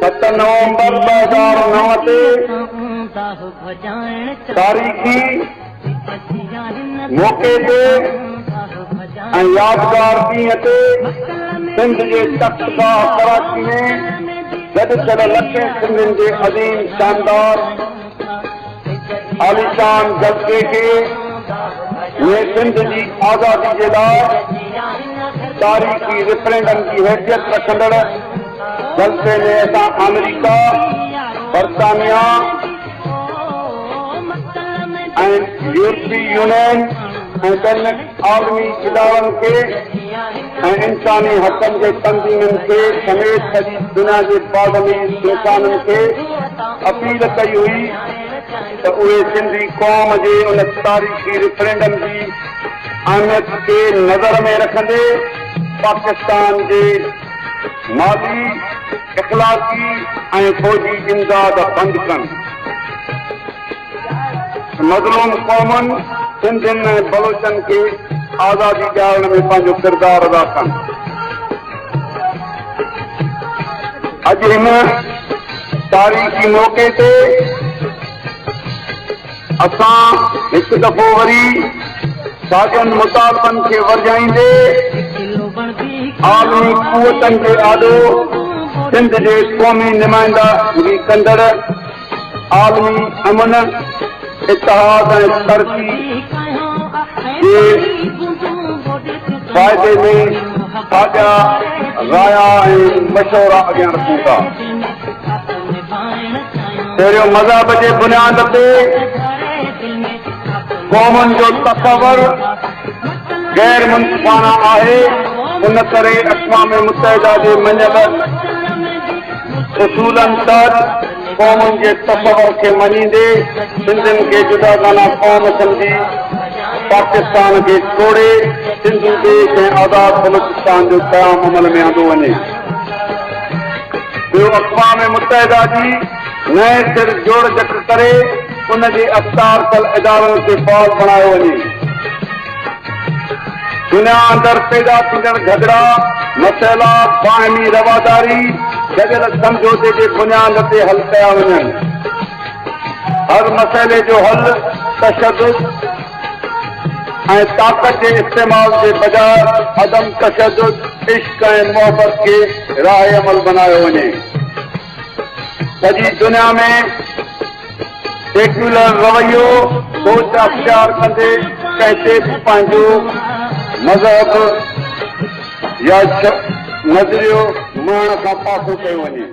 7 نومبر 2009 تي تاريخي موقعي تي ۽ يادگار ڏينهن تي سنڌ جي تختگاهه ڪراچي ۾ گڏ ٿيل لکين سنڌين جي عظيم شاندار عاليشان جلسي کي ۾ سنڌ جي آزادي جي لاء تاريخي ريفرنڊم جي حيثيت رکندڙ جلسي ۾ اسان آمريڪا، برطانيا ۽ يورپي يونين ۽ ٻين عالمي ادارن کي ۽ انساني حقن جي تنظيمن کي سميت سڄي دنيا جي باضمير انسانن کي اپيل ڪئي هئي ته اهي سنڌي قوم جي ان تاريخي ريفرنڊم جي اهميت کي نظر ۾ رکندي پاڪستان جي مالي، اخلاقي ۽ فوجي امداد بند ڪن. مظلوم قومن سنڌين ۽ بلوچن کي آزادي ڏيارڻ ۾ پنهنجو ڪردار ادا ڪن. اڄ هن تاريخي موقعي تي اسان هڪ دفعو وري ساڳين مطالبن کي ورجائيندي عالمي قوتن جي آڏو سنڌ جي قومي نمائندگي ڪندڙ عالمي امن، اتحاد ۽ ترقي جي فائدي ۾ ساڳيا رايا ۽ مشورا اڳيان رکون ٿا. پهريون مذهب جي بنياد تي قومن جو تصور غير منصفانه آهي، ان ڪري اقوام متحده جي مڃيل اصولن تحت قومن جي تصور کي مڃيندي سنڌين کي جداگانه قوم سمجهي پاڪستان کي ٽوڙي سنڌو ديش ۽ آزاد بلوچستان جو قيام عمل ۾ آندو وڃي. ٻيو اقوام متحده جي نئين سر جوڙجڪ ڪري ان جي اختيار ٿيل ادارن کي فعال بڻايو وڃي. دنيا اندر پيدا ٿيندڙ جهڳڙا، مسئلا، باهمي رواداري، گڏيل سمجهوتي جي بنياد تي حل ڪيا وڃن. هر مسئلي جو حل تشدد ۽ طاقت جي استعمال جي بجاء عدم تشدد، عشق ۽ محبت کي راهه عمل بنايو وڃي. سڄي دنيا ۾ سيڪيولر رويو، سوچ اختيار ڪندي ڪنهن تي به پنهنجو مذهب يا نظريو مڙهڻ کان پاسو ڪيو وڃي.